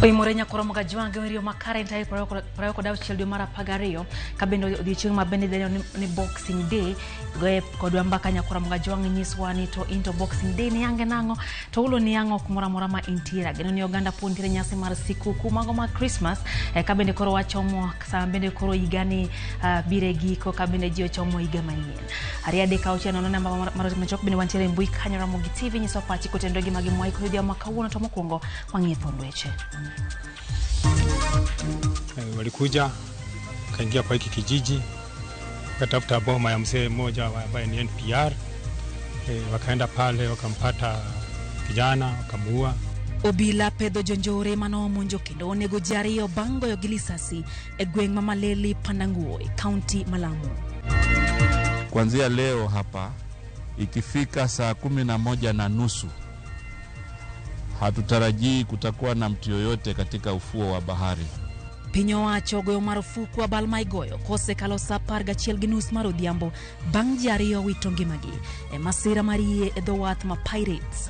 Oimore nyakoro Mogajwang' e rio makare tarik 26 dwe mar 12 ka bende odiechieng' ma bende idendo ni Boxing Day. Goye kodwa mbaka nyakoro Mogajwang' nyiswa ni to into Boxing Day ni yange nang'o to ulo ni ang'o kumoro amora ma intiere. Ageno ni oganda pod nitiere nyasi mar sikuku mago mag Christmas ka bende koro wachomo sama bende koro higani biro e giko ka bende ji ochomo higa manyien. 2 3 6 0 namba mar machok bende wantiere e mbui kanyo Ramogi TV nyiso pachi kotenore gi magi mwaiko odhiambo ma kawuono to mokwongo wang'iyo thond weche. Walikuja kaingia kwa hiki kijiji wakatafuta boma ya mzee mmoja ambaye ni NPR. Wakaenda pale wakampata kijana wakamuua. Obila pedho jonjore manomonjo kendo onego ji ariyo bang' goyo gi lisasi e gweng' ma Maleli Pandanguo e kaunti ma Lamu. Kuanzia leo hapa ikifika saa 11:30 hatutarajii kutakuwa na mtu yoyote katika ufuo wa bahari. Piny owacho ogoyo marufuku abal ma igoyo kosekalo sa 11:30 mar odhiambo bang' ji ariyo wito ngimagi e masira mar yie e dho wath ma Pirates.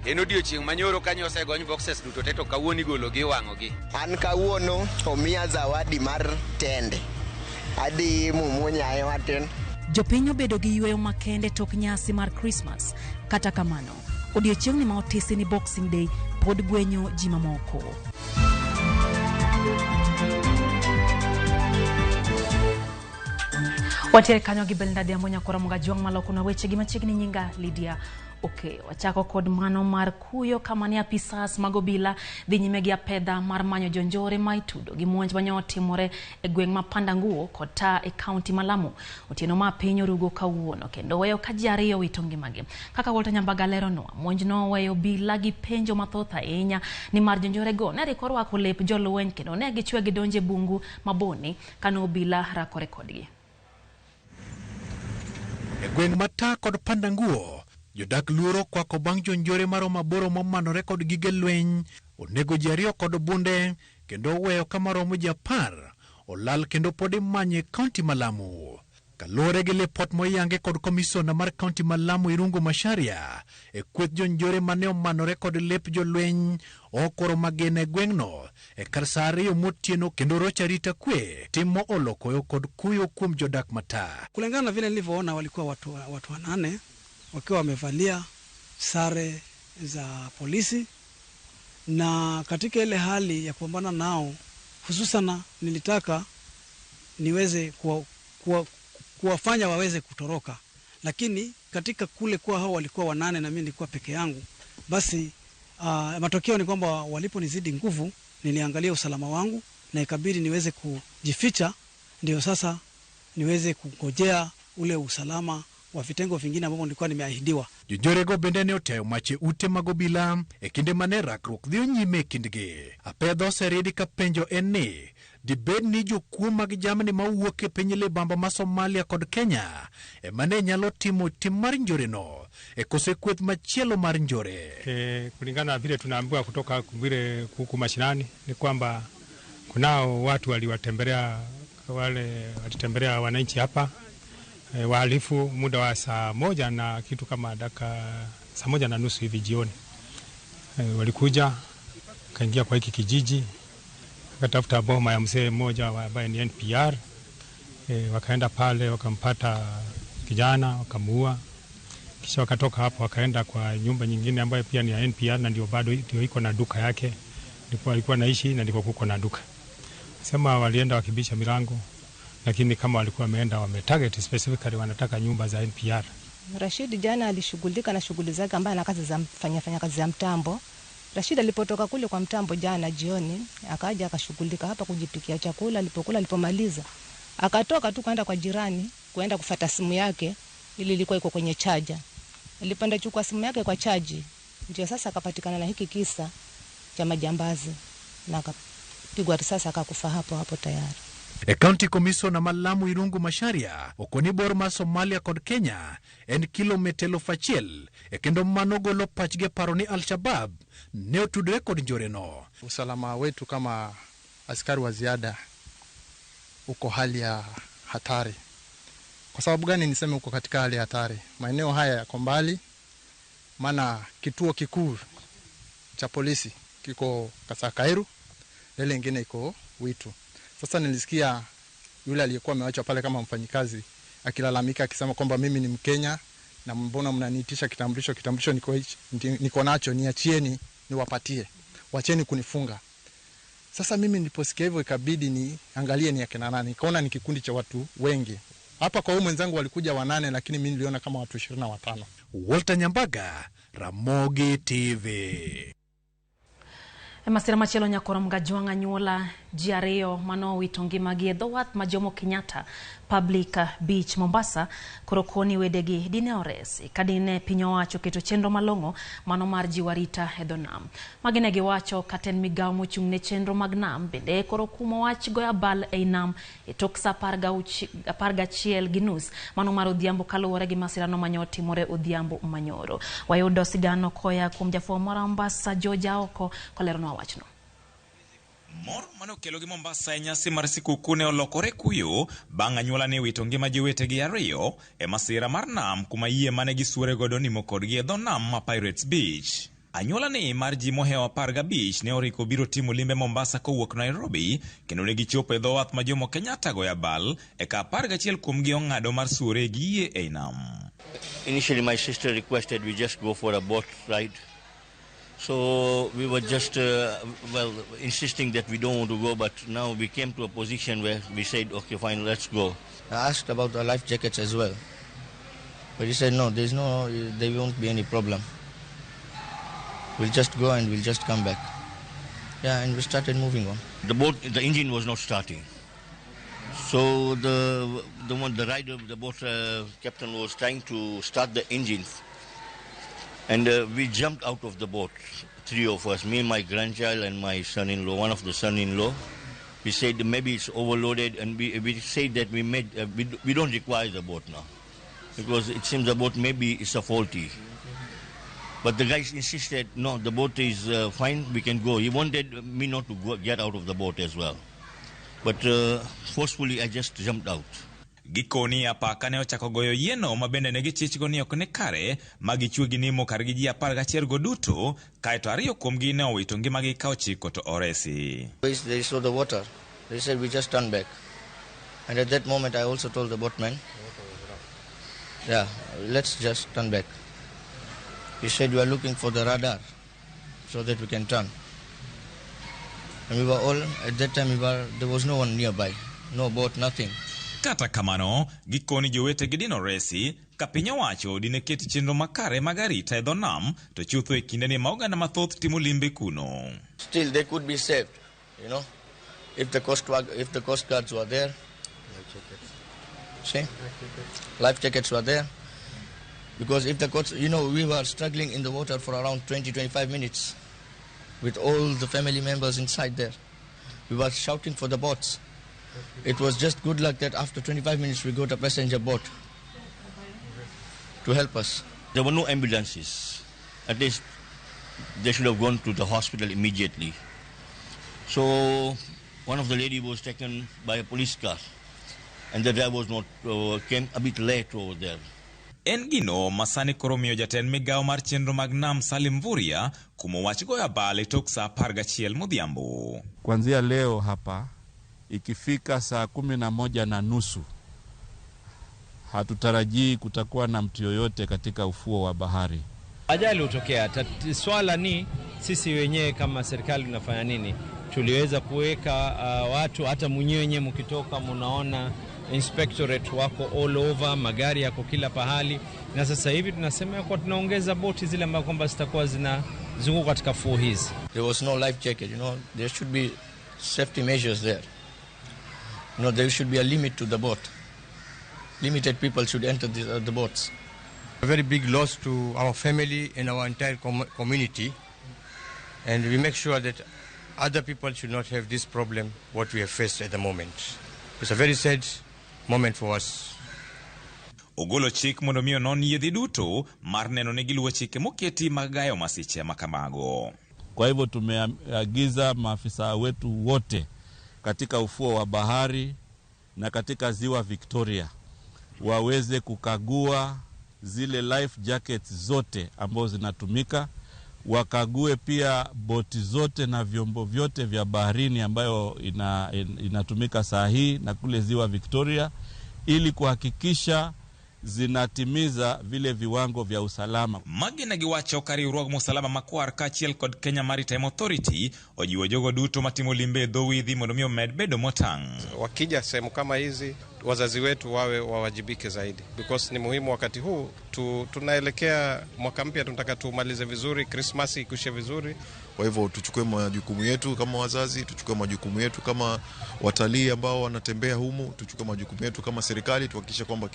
En odiochieng' manyoro kanyo osegony boxes duto te to kawuono igologi iwang'ogi. An kawuono omiya zawadi mar tende. Adhi mumunyae matin. Jopiny obedo gi yweyo makende tok nyasi mar Christmas. Kata kamano, odiechieng'ni ma otisi ni Boxing Day pod gwenyo ji mamoko. Wantiere kanyo gi Belinda Adhiambo nyakora Mogajwang' maloko weche gi machiegni nyinga Lydia Okeyo. Wachako kod mano mar kuyo kama ne apisas mag obila dhi nyime gi apedha mar manyo jonjore ma itudo gi monj mane otimore e gweng' ma Pandanguo kod Ta e kaunti ma Lamu. Otieno ma piny orugo kawuono kendo weyo ka ji ariyo wito ngimagi. Kaka Walter Nyambaga leronwa, monj no oweyo obila gi penjo mathoth ahinya nimar jonjore go ne rik orwako lep jolweny kendo ne gichwe gidonjo e bungu maboni kane obila rakore kodgi. E gweng' ma Ta kod Pandanguo, jodak luoro kwako bang' jonjore maromo aboro momanore kod gige lweny onego ji ariyo kod bunde kendo oweyo kama romo ji 10 olal kendo pod imanyo e kaunti ma Lamu. Kaluwore gi lipot moyange kod komisona mar kaunti ma Lamu Irungu Macharia e kweth jonjore mane omanore kod lep jolweny okoro magina e gweng'no e kar sa 2 motieno kendo rocho arita kwe timo olokoyo kod kuyo kuom jodak mata. Kulingana na vile nilivyoona, walikuwa watu wanane wakiwa wamevalia sare za polisi, na katika ile hali ya kupambana nao, hususan nilitaka niweze kuwafanya waweze kutoroka, lakini katika kule kuwa hao walikuwa wanane na mimi nilikuwa peke yangu, basi matokeo ni kwamba waliponizidi nguvu, niliangalia usalama wangu na ikabidi niweze kujificha, ndio sasa niweze kungojea ule usalama wa vitengo vingine ambavyo nilikuwa nimeahidiwa. Jonjorego bende ne oteyo mach e ute mag obila e kinde mane rakruok dhiyo nyime e kindgi. Apedha oseridi ka penjo en ni dibed ni jokuo mag jamni mawuok e piny libamba ma Somalia kod Kenya ema ne nyalo timo tim mar njoreno e kose kweth machielo mar njore. Kulingana na vile tunaambiwa kutoka vile huku mashinani ni kwamba kunao watu waliwatembelea wale walitembelea wananchi hapa wahalifu muda wa saa moja na kitu kama dakika saa 1:30 hivi jioni. Walikuja kaingia kwa hiki kijiji wakatafuta boma ya mzee mmoja ambaye ni NPR. Wakaenda pale wakampata kijana wakamuua. Kisha wakatoka hapo wakaenda kwa nyumba nyingine ambayo pia ni ya NPR na ndio bado ndio iko na duka yake. Ndipo alikuwa naishi na ndiko kuko na duka. Sema walienda wakibisha milango, lakini kama walikuwa wameenda wametarget specifically wanataka nyumba za NPR. Rashid jana alishughulika na shughuli zake ambaye ana kazi za fanya kazi za mtambo. Rashid alipotoka kule kwa mtambo jana jioni, akaja akashughulika hapa kujipikia chakula. Alipokula, alipomaliza, akatoka tu kwenda kwa jirani kwenda kufuata simu yake ili ilikuwa iko kwenye chaja. Alipanda chukua simu yake kwa chaji, ndio sasa akapatikana na hiki kisa cha majambazi na akapigwa risasi akakufa hapo hapo tayari. E County Commissioner ma Lamu Irungu Macharia okoni bor mar Somalia kod Kenya en kilomita 1000 e kendo mano golo pachgi e paro ni Al-Shabab ne otudore kod njoreno. Usalama wetu kama askari wa ziada uko hali ya hatari. Kwa sababu gani niseme uko katika hali ya hatari? Maeneo haya yako mbali, maana kituo kikuu cha polisi kiko Kasakairu, ile ingine iko Witu. Sasa nilisikia yule aliyekuwa amewachwa pale kama mfanyikazi akilalamika akisema kwamba mimi ni Mkenya na mbona mnaniitisha kitambulisho, kitambulisho niko nacho, niachieni niwapatie, wacheni kunifunga. Sasa mimi niliposikia hivyo ikabidi niangalie ni akina nani. Nikaona ni kikundi cha watu wengi. Hapa kwa huyu mwenzangu walikuja 8, lakini mimi niliona kama watu 25. Walter Nyambaga, Ramogi TV. Masira machielo nyakoro Mgajwang' anyuola ji ariyo manowito ngimagi e dho wath ma Jomo Kenyatta Public Beach Mombasa koro koni wedegi dine oresi ka dine piny owacho keto chenro malong'o mano mar jiwo arita e dho nam. Magi ne giwacho ka tend migawo mochung' ne chenro mag nam bende koro kumo wach goyo abal ei nam e tok sa 11:30 mano mar odhiambo kaluwore gi masirano mane otimore odhiambo manyoro. Wayudo sigano koya kuom jafwambo mar Mombasa George Aoko koleronwa wachno. Mor mane okelo gi Mombasa e nyasi mar sikukuu ne olokore kuyo bang' anyuola ne wito ngima jowetegi ariyo e masira mar nam kuma yie mane gisuore godo nimo kodgi e dho nam ma Pirates Beach. Anyuola ni mar ji mohewo 15 ne oriko biro timo limbe Mombasa kowuok Nairobi kendo ne gichopo e dho wath ma Jomo Kenyatta goyo abal eka 11 kuomgi ong'ado mar suore gi yie ei nam. Initially my sister requested we just go for a boat ride. So we were just, insisting that we don't want to go, but now we came to a position where we said, okay, fine, let's go. I asked about the life jackets as well, but he said, no, there won't be any problem. We'll just go and we'll just come back. Yeah, and we started moving on. The boat, the engine was not starting. So the rider, the boat captain was trying to start the engine. And we jumped out of the boat, 3 of us, me, my grandchild, and my son-in-law, one of the son-in-law. We said maybe it's overloaded, and we said that we don't require the boat now, because it seems the boat maybe is a faulty. But the guys insisted, no, the boat is fine, we can go. He wanted me not to go, get out of the boat as well. But forcefully, I just jumped out. Gikoni apaka ne ochako goyo yieno ma bende ne gichichgo ni ok ni kare ma gichwe gi nimo kargi ji 11 go duto kaeto 2 kuomgi ne owito ngimagi ka 9 to oresi. They saw the water. They said we just turn back. And at that moment I also told the boatman, yeah, let's just turn back. He said we are looking for the radar so that we can turn. And we were all, at that time there was no one nearby, no boat, nothing. Kata kamano, gikoni jowetegi dino resi ka piny owacho dine ket chenro makare mag arita e dho nam to chutho e kindeni ma oganda mathoth timo limbe kuno. Still they could be saved, you know, if the coast guards were there. See? Life jackets were there. Because if the coast, you know, we were struggling in the water for around 20-25 minutes with all the family members inside there. We were shouting for the boats. It was just good luck that after 25 minutes we got a passenger boat to help us. There were no ambulances. At least they should have gone to the hospital immediately. So one of the lady was taken by a police car, and the driver was not came a bit late over there. En gino masani koro miyo jatend migawo mar chenro mag nam Salim Mvurya kumo wach goyo abal e tok saa 11 modhiambo. Kuanzia leo hapa ikifika saa 11:30 hatutarajii kutakuwa na mtu yoyote katika ufuo wa bahari. Ajali hutokea. Swala ni sisi wenyewe kama serikali tunafanya nini? Tuliweza kuweka watu, hata mwenyewe mkitoka mnaona inspectorate wako all over, magari yako kila pahali, na sasa hivi tunasema kwa tunaongeza boti zile ambazo kwamba zitakuwa zinazunguka katika fuo hizi. There was no life jacket, you know, there should be safety measures there. You know, there should be a limit to the boat. Limited people should enter the boats. A very big loss to our family and our entire community, and we make sure that other people should not have this problem what we have faced at the moment. It's a very sad moment for us. Ogolo chik mondo mi onon yiedhi duto mar neno ni giluwo chike moketi mag gayo masiche makamago. Kwa hivyo tumeagiza maafisa wetu wote katika ufuo wa bahari na katika ziwa Victoria waweze kukagua zile life jackets zote ambazo zinatumika Wakague pia boti zote na vyombo vyote vya baharini ambayo inatumika saa hii na kule ziwa Victoria, ili kuhakikisha zinatimiza vile viwango vya usalama. Magi ne giwacho ka riwruog Musalaba Makwar kaachiel kod Kenya Maritime Authority ojiwo jogo duto matimo limbe e dho wedhi mondo mi omed bedo motang'. Wakija sehemu kama hizi, wazazi wetu wawe wawajibike zaidi, because ni muhimu wakati huu tunaelekea mwaka mpya, tunataka tumalize vizuri, Krismasi ikwishe vizuri. Kwa hivyo tuchukue majukumu yetu kama wazazi, tuchukue majukumu yetu kama watalii ambao wanatembea humu, tuchukue majukumu yetu kama serikali, tuhakikishe kwamba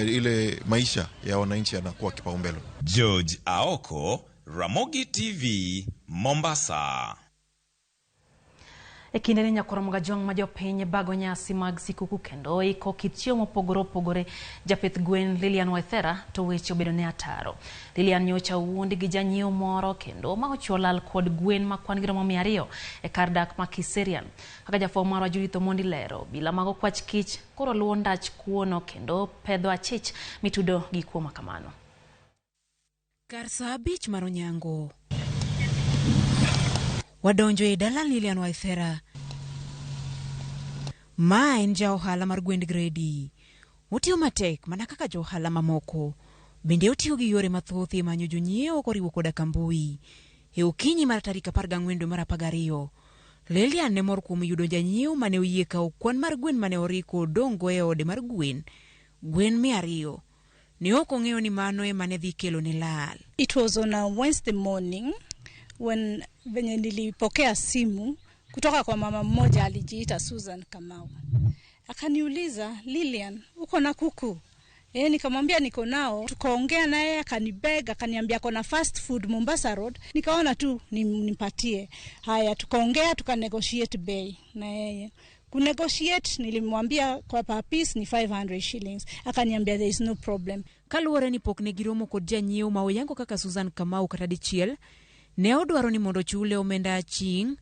ile maisha ya wananchi yanakuwa kipaumbele. George Aoko, Ramogi TV, Mombasa. E kinde ni nyakoromoga jwang' ma jopiny bago nyasi mag sikuku kendo iko kit chiemo mopogore opogore. Japith gwen Lilian Waithera to weche obedo ne ataro. Lilian nyocha owuondi gi janyiewo moro kendo ma ochuo lal kod gwen ma kwan gi romo 200 e kar dak ma Kiserian. Kaka jafwambo marwa Judith Omondi lero, bila mago kwach kich koro luwo ndach kuono kendo pedho achich mitudo gi kuo ma kamano. Kar saa 5 mar onyango wadonjo e dala Lilian Waithera. Ma en ja ohala mar gwend gredi. Otiyo matek mana kaka jo ohala mamoko. Bende otiyo gi yore mathoth e manyo jonyiewo koriwo koda kambui. E okinyi mar tarik 14 dwe mar 12, Lilian ne mor kuom yudo janyiewo mane oyie kawo kwan mar gwen mane oriko odong'go e ode mar gwen, gwen 200. Ne ok ong'eyo ni mano ema ne dhi kelo ne lal. It was on a Wednesday morning when venye nilipokea simu kutoka kwa mama mmoja alijiita Susan Kamau. Akaniuliza, Lilian, uko na kuku? Nikamwambia niko nao. Tukaongea naye, akanibeg, akaniambia kona fast food Mombasa Road. Nikaona tu nimpatie. Haya, tukaongea, tukanegotiate bei na yeye. Kunegotiate nilimwambia kwa per piece ni 500 shillings. Akaniambia there is no problem. Kaluwore ni pok ne giromo kod janyiewo ma oyango kaka Susan Kamau kata dichiel, ne odwaro ni mondo ochule omenda aching',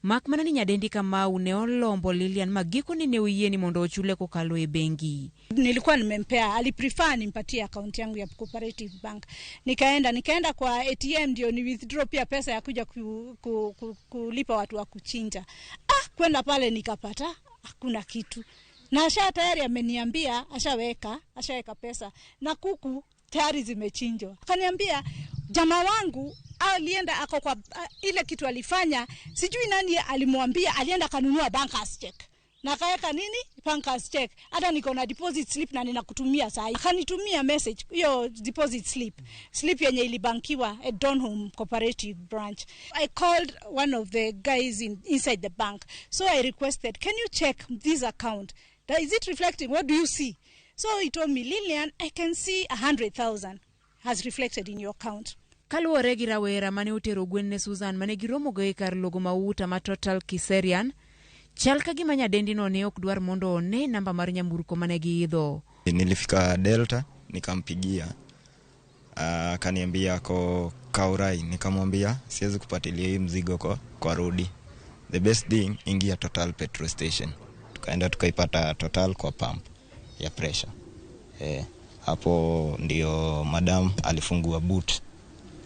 mak mana ni nyadendi Kamau ne olombo Lilian ma gikone ne oyie ni mondo ochule kokalo e bengi. Nilikuwa nimempea, aliprefer nimpatie account yangu ya Cooperative Bank. Nikaenda kwa ATM ndio ni withdraw pia pesa ya kuja kulipa watu wa kuchinja. Kwenda pale nikapata hakuna kitu. Na asha tayari ameniambia ashaweka pesa na kuku tayari zimechinjwa. Akaniambia jamaa wangu alienda ako kwa ile kitu alifanya, sijui nani alimwambia, alienda kanunua bankers check. Na kaeka nini? Bankers check. Hata niko na deposit slip na ninakutumia saa hii. Akanitumia message hiyo deposit slip. Slip yenye ilibankiwa at Donholm Cooperative Branch. I called one of the guys inside the bank. So I requested, can you check this account? Is it reflecting? What do you see? So he told me, Lilian, I can see 100,000 has reflected in your account. Kaluwore gi rawera mane otero gwen ne Susan mane giromogo e kar logo mauta ma Total Kiserian, chal ka gima nyadendino ne ok dwar mondo one namba mar nyamburko mane giidho. Nilifika Delta nikampigia, akaniambia ako Kaurai, nikamwambia siwezi kupatilia hii mzigo kwa rodi. The best thing, ingia Total petrol station. Tukaenda tukaipata Total kwa pump ya pressure. Hapo ndio madam alifungua boot.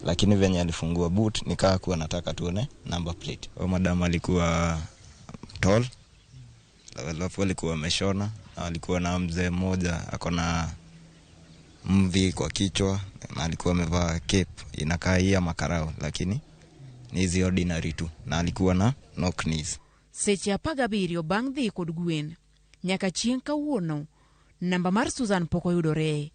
Lakini venye alifungua boot nikaa kuwa nataka tuone number plate. Huyo madam alikuwa tall, alafu alikuwa ameshona, alikuwa na mzee mmoja ako na mvi kwa kichwa na alikuwa amevaa cape inakaa hii ya makarao lakini ni hizi ordinary tu, na alikuwa na knock knees. Seche 17 bang' dhi kod gwen nyaka chieng' kawuono namba mar Susan pok oyudore.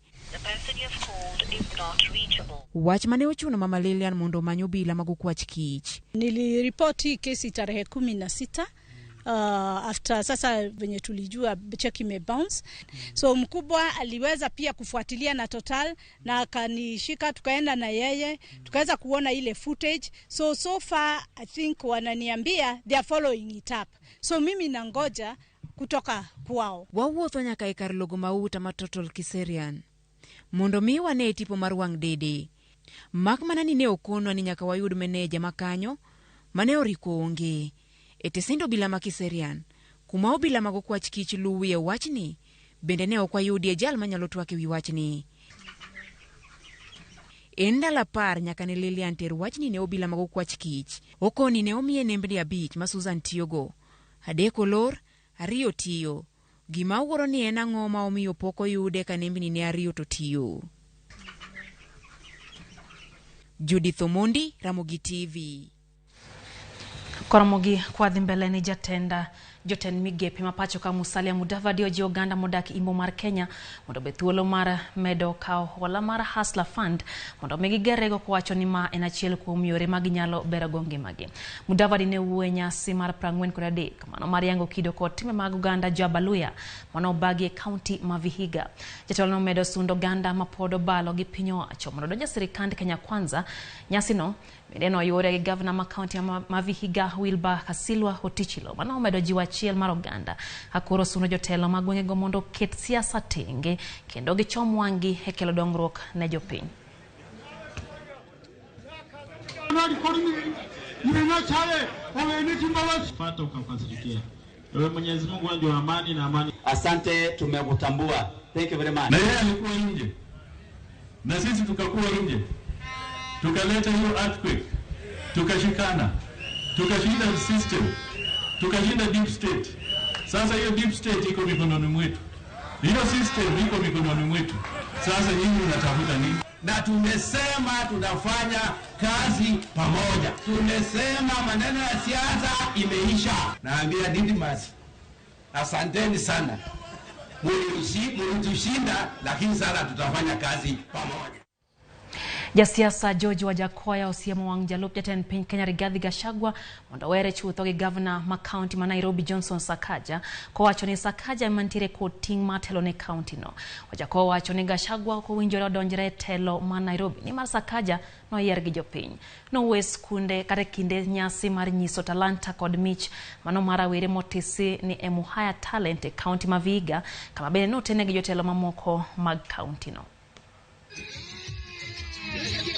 Wach mane ochuno mama Lilian mondo omany obila mag okwach kich. Niliripoti kesi tarehe 16 after sasa venye tulijua check ime bounce. So mkubwa aliweza pia kufuatilia na Total na akanishika, tukaenda na yeye, tukaweza kuona ile footage. So far I think wananiambia they are following it up. So mimi nangoja kutoka kwao. Wawuotho nyaka e kar logo mauta ma Total Kiserian mondo mi wane tipo mar wang' dede. Mak mana ni ne okonwa ni nyaka wayud meneja makanyo mane oriko onge. E tesend obila ma Kiserian, kuma obila mag okwach kich luwie wachni, bende ne ok wayudie jal manyalo twak ewi wachni. En ndalo 10 nyaka ne Lilian ter wachni ne obila mag okwach kich. Okoni ne omiye nembni 5 ma Susan tiyogo. 3 olor, 2 tiyo. Gima awuoro ni en ang'o ma omiyo pok oyude ka nembni ne 2 to tiyo. Judith Omondi, Ramogi TV. Koromogi kwadhi mbele ni jatenda jotend migepe ma pacho ka Musalia Mudavadi ojiwo oganda modak imbo mar Kenya mondo obed thuolo mar medo kawo hola mar Hustler Fund mondo mi gigerrego kowacho ni ma en achiel kuom yore ma ginyalo berogo ngimagi. Mudavadi ne wuoyo e nyasi mar 43 mano mar yango kido kod timbe mag oganda jo Abaluya mano obagi e kaunti ma Vihiga. Jatelo nomedo sundo oganda ma pod obalo gi piny owacho mondo odonj e sirikand Kenya Kwanza. Nyasino bende noyuore gi gavana ma kaunti ma Vihiga Wilbur Kasilwa Otichilo mano omedo jiwo achiel mar oganda ka koro sundo jotelo mag gwengego mondo oket siasa tenge kendo gichom wang'gi e kelo dongruok ne jopiny. Mwenyezi Mungu ndio amani na amani. Asante, tumekutambua. Thank you very much. Na yeye alikuwa nje na sisi tukakuwa nje, tukaleta hiyo earthquake, tukashikana, tukashinda system, tukashinda deep state. Sasa hiyo deep state iko mikononi mwetu, hiyo system iko mikononi mwetu. Sasa nyinyi mnatafuta nini? Na tumesema tunafanya kazi pamoja. Tumesema maneno ya siasa imeisha. Naambia Didmas, asanteni sana, mlitushinda, lakini sasa tutafanya kazi pamoja. Jasiasa George Wajackoyah osiemo wang' jalup jatend piny Kenya Rigathi Gachagua mondo owere chutho gi gavana ma kaunti ma Nairobi Johnson Sakaja kowacho ni Sakaja ema nitiere kod ting' mar telo ne kaunti no. Wajackoyah owacho ni Gachagua ok owinjore odonjre e telo ma Nairobi nimar Sakaja noyier gi jopiny. Nowuoyo e skunde kata e kinde nyasi mar nyiso talanta kod mich mano mar rawere motisi ni Emuhaya Talent e kaunti ma Vihiga kama bende notene gi jotelo mamoko mag kaunti no.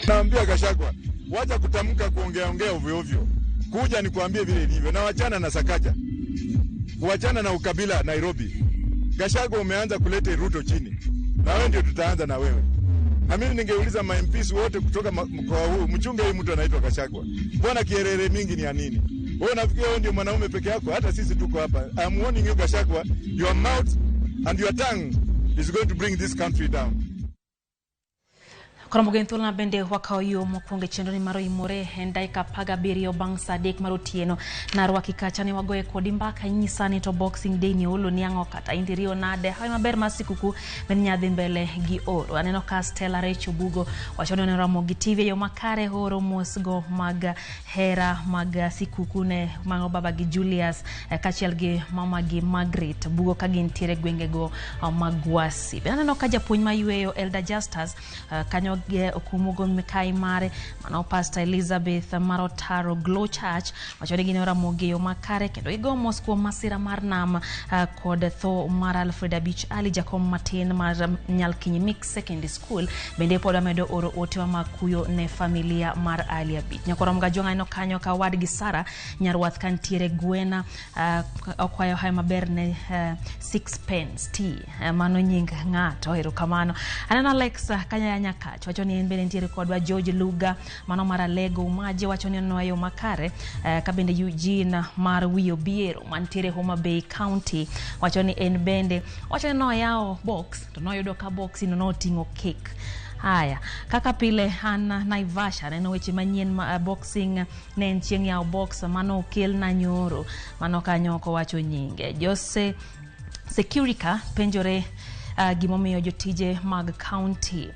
Naambia Gachagua, wacha kutamka kuongea ongea ovyo ovyo. Kuja nikuambie vile ilivyo. Na wachana na Sakaja. Wachana na ukabila Nairobi. Gachagua umeanza kuleta Ruto chini. Na wewe ndio tutaanza na wewe. Na mimi ningeuliza ma MPs wote kutoka mkoa huu, mchunge huyu mtu anaitwa Gachagua. Mbona kierere mingi ni ya nini? Wewe unafikiri wewe ndio mwanaume peke yako? Hata sisi tuko hapa. I'm warning you Gachagua, your mouth and your tongue is going to bring this country down. Koromogi en thuolo bende wakawo yo mokwongo e chenro ni mar oimore en dakika 17 bang' sa 3 mar otieno. Narwaki kacha ne wagoye kodi mbaka inyisa ni to Boxing Day ni olo ni ang'o kata indiriyo nade hawi maber mar sikuku bende nyadhi mbele gi oro. Aneno ka Stella Rech Obugo wacho ni oneno Ramogi TV e yo makare oro mosgo mag hera mag sikuku ne mano baba gi Julius kaachiel gi mama gi Margaret Bugo ka gintiere gwengego mag Gwasi. Bende aneno ka japuonj mayweyo Elder Justus kanyo okumugo mikai mare mano Pastor Elizabeth Marotaro Glow Church wacho ni gin Ramogi yo makare kendo gigo mos kuom masira mar nam kod tho mar Alfred Abich Ali jakom matin mar Nyalkinyi Mix Secondary School bende pod wamedo oro otewa mag kuyo ne familia mar Ali Abich. Nyakoro Mgajwang' aneno kanyo ka wadgi Sara Nyarwath kantiere Gwena okwayo hayo maber ne Sixpence T mano nying ng'ato, erokamano. Aneno Alexa kanyo ya Nyakach wacho ni en bende nitiere kodwa. George Luga mano mar Alego Umaje wacho ni oneno yo makare ka bende Eugene mar Wiyo Biero mantiere Homa Bay County wacho ni en bende wacho ni noyawo box to noyudo ka box no noting'o cake. Haya, kaka pile an Naivasha aneno weche manyien ma boxing ne en chieng' yawo box mano okel na nyoro mano kanyo ok owacho nyinge. Jose Securica penjore gimomiyo jotije mag county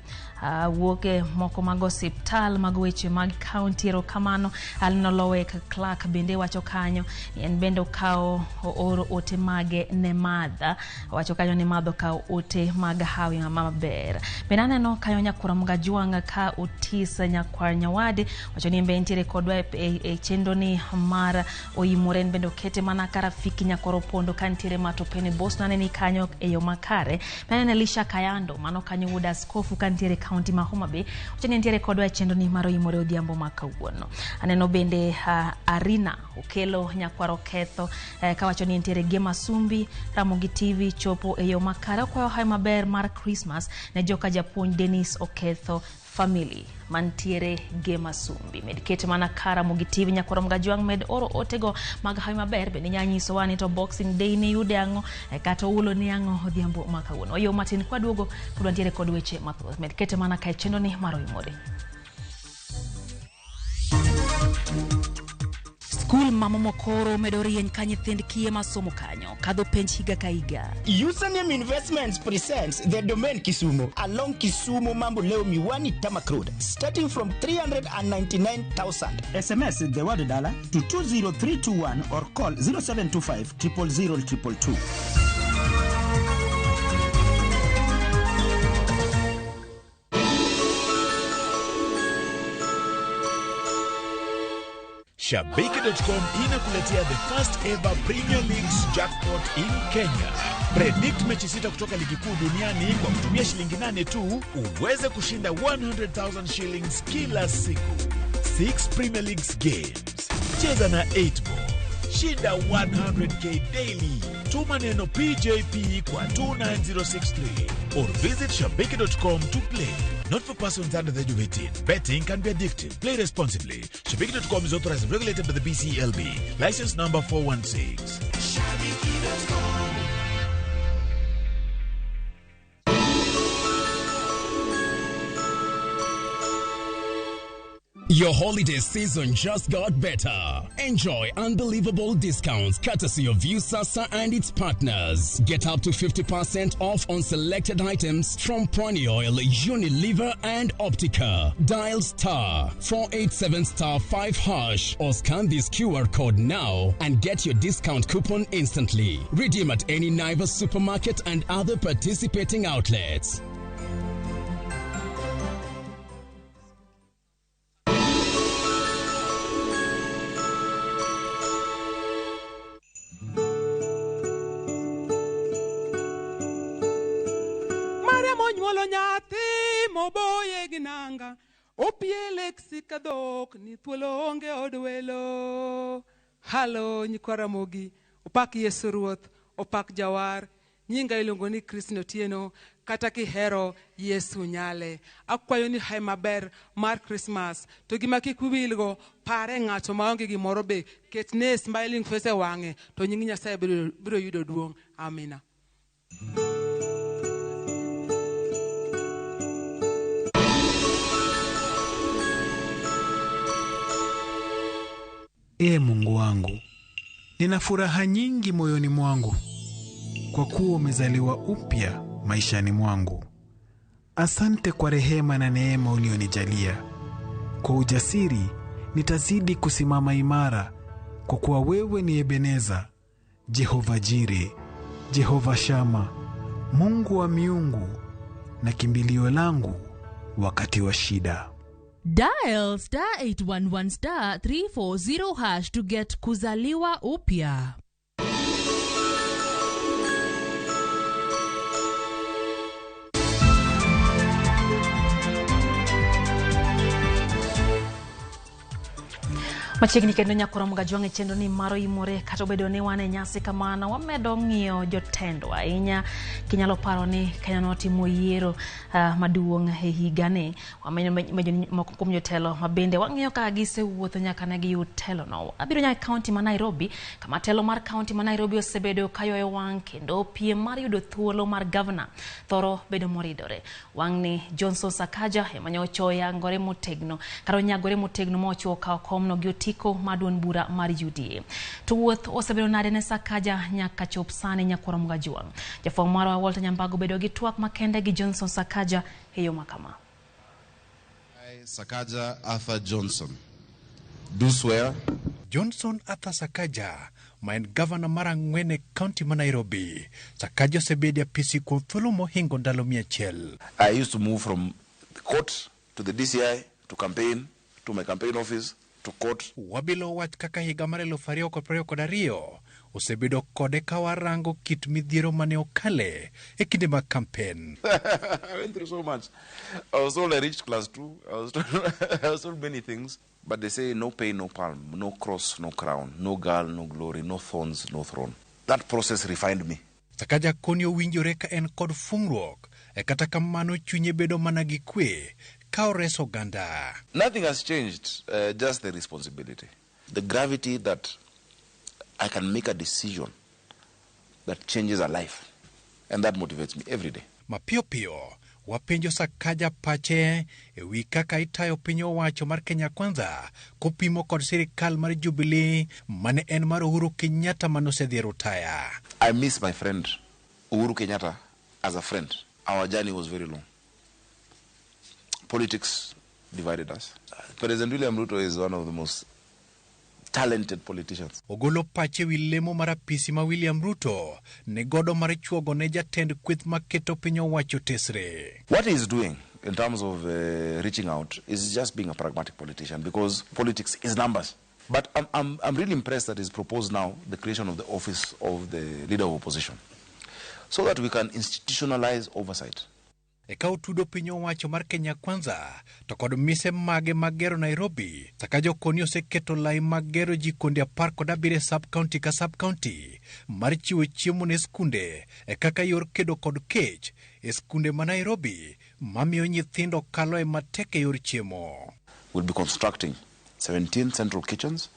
wuok e moko mag osiptal mag weche mag county. Erokamano. Alno Lowek Clark bende wacho kanyo en bende okawo ooro ote mage ne madha wacho kanyo ni madho okawo ote mag hawi maber. Bende aneno kanyo nyakwar Mgajwang' ka Otis nyakwar Nyawade wacho ni en bende nitiere kodwa e chenro ni mar oimore en bende okete mana ka rafiki nyakwar Opondo ka nitiere Matopeni Bos naneni kanyo e yo makare. Bende aneno Elisha Kayando mano kanyo wuod askofu ka nitiere kaunti ma Homa Bay wacho ni nitiere kodwa e chenro ni mar oimore odhiambo ma kawuono. Aneno bende Arina Okelo nyakwar Oketho kawacho ni nitiere Gema Sumbi Ramogi TV chopo e yo makare okwayo hawi maber mar Christmas ne joka japuonj Dennis Oketho Family mantiere Gema Sumbi. Med kete mana kara Ramogi TV nyakwar Mgajwang' med oro otego mag hawi maber bende inyalo nyisowa ni to Boxing Day ni yude ang'o kata oulo ni ang'o odhiambo ma kawuono. Wayo matin kwaduogo pod wantiere kod weche mathoth. Med kete mana kae chenro ni mar Oimore. Skul ma Momokoro medo rieny ka nyithind kiye masomo kanyo kadho penj higa ka higa. Username Investments presents the Domain Kisumu along Kisumu Mambo Leo Miwani Tamak Road, starting from 399,000. SMS the word dollar to 20321 or call 0725 000 222. Shabiki.com inakuletea the first ever Premier League's jackpot in Kenya. Predict mechi 6 kutoka ligi kuu duniani kwa kutumia shilingi 8 tu uweze kushinda 100,000 shillings kila siku. 6 Premier Leagues games. Cheza na 8 ball. Shinda 100k daily. Tuma neno PJP kwa 29063 or visit shabiki.com to play. Not for persons under the age of 18. Betting can be addictive. Play responsibly. Shabiki.com is authorized and regulated by the BCLB. License number 416. Shabiki.com. Your holiday season just got better. Enjoy unbelievable discounts courtesy of Viusasa and its partners. Get up to 50% off on selected items from Pwani Oil, Unilever and Optica. Dial star 487 star 5 hash or scan this QR code now and get your discount coupon instantly. Redeem at any Naivas supermarket and other participating outlets. Onyuolo nyathi moboye gi nanga opiele sika dhok ni thuolo onge od welo. Halo nyikwa Ramogi, opak Yesu Ruoth, opak Jawar. Nyinga iluongo ni Christine Otieno, kata kihero Yesu nyale. Akwayo ni hai maber mar Christmas, to gima kik wiwilgo, pare ng'ato maonge gimoro be, ketne smiling face e wang'e, to nying Nyasaye biro yudo duong'. Amina. Ee Mungu wangu, nina furaha nyingi moyoni mwangu, kwa kuwa umezaliwa upya maishani mwangu. Asante kwa rehema na neema ulionijalia. Kwa ujasiri nitazidi kusimama imara, kwa kuwa wewe ni Ebeneza, Jehova Jire, Jehova Shama, Mungu wa miungu na kimbilio langu wakati wa shida. Dial star 811 star 340 hash to get kuzaliwa upya. Machiegni kendo nyakoro Mgajwang' e chenro ni mar Oimore, kata obedo ni wan e nyasi kamano, wamedo ng'iyo jotendwa ahinya. Kinyalo paro ni Kenya notimo yiero maduong' e higani, wamenyo moko kuom jotelo ma bende wang'iyo kaka gisewuotho nyaka ne giyud telono. Abiro nyaka e kaunti ma Nairobi, kama telo mar kaunti ma Nairobi osebedo kayoyo wang' kendo piem mar yudo thuolo mar gavana thoro bedo moridore. Wang'ni Johnson Sakaja ema nyocha oyangore motegno, kata onyagore motegno mochiwo kawo komno gi otiko mar duond bura mar UDA. To wuoth osebedo nade ne Sakaja nyaka chop sani nyakwar Mgajwang'? Jafwambo marwa Walter Nyambago bedo gi twak makende gi Johnson Sakaja e yo makama. I, Sakaja Arthur Johnson, do swear. Johnson Arthur Sakaja, ma en gavana mar ang'wen e kaunti ma Nairobi. Sakaja osebedo e apisi kuom thuolo mohingo ndalo 100. I used to move from the court to the DCI to campaign, to my campaign office, to court. Wabilo wach kaka higa mar 2022 osebedo kode ka warango kit midhiero mane okale e kinde mag kampen. I went through so much. I was told I reached class 2. I was told many things. But they say no pain, no palm, no cross, no crown, no girl, no glory, no thorns, no throne. That process refined me. Sakaja koni owinjore ka en kod fungruok, e kata kamano chunye bedo mana gi kwe ka oreso oganda. Nothing has changed, just the responsibility. The gravity that I can make a decision that changes a life, and that motivates me every day. Mapiyo piyo wapenjo Sakaja pache e wi kaka itayo piny owacho mar Kenya Kwanza kopimo kod sirikal mar Jubilee mane en mar Uhuru Kenyatta manosedhi e rutaya. I miss my friend Uhuru Kenyatta as a friend. Our journey was very long. Politics divided us. President William Ruto is one of the most talented politicians. Ogolo pache wi lemo mar apisi ma William Ruto ne godo mar chuogo ne jatend kweth maketo piny owacho tesre. What he is doing in terms of reaching out is just being a pragmatic politician, because politics is numbers. But I'm really impressed that he's proposed now the creation of the office of the leader of opposition, so that we can institutionalize oversight. Eka otudo piny owacho mar Kenya Kwanza to kod mise mage mag gero Nairobi. Sakaja okoni oseketo lai mag gero jikonde 17 sub-county ka sub-county mar chiwo chiemo ne skunde e kaka yor kedo kod kech e skunde ma Nairobi mamiyo nyithindo kalo e matek e yor chiemo. We'll be constructing 17 central kitchens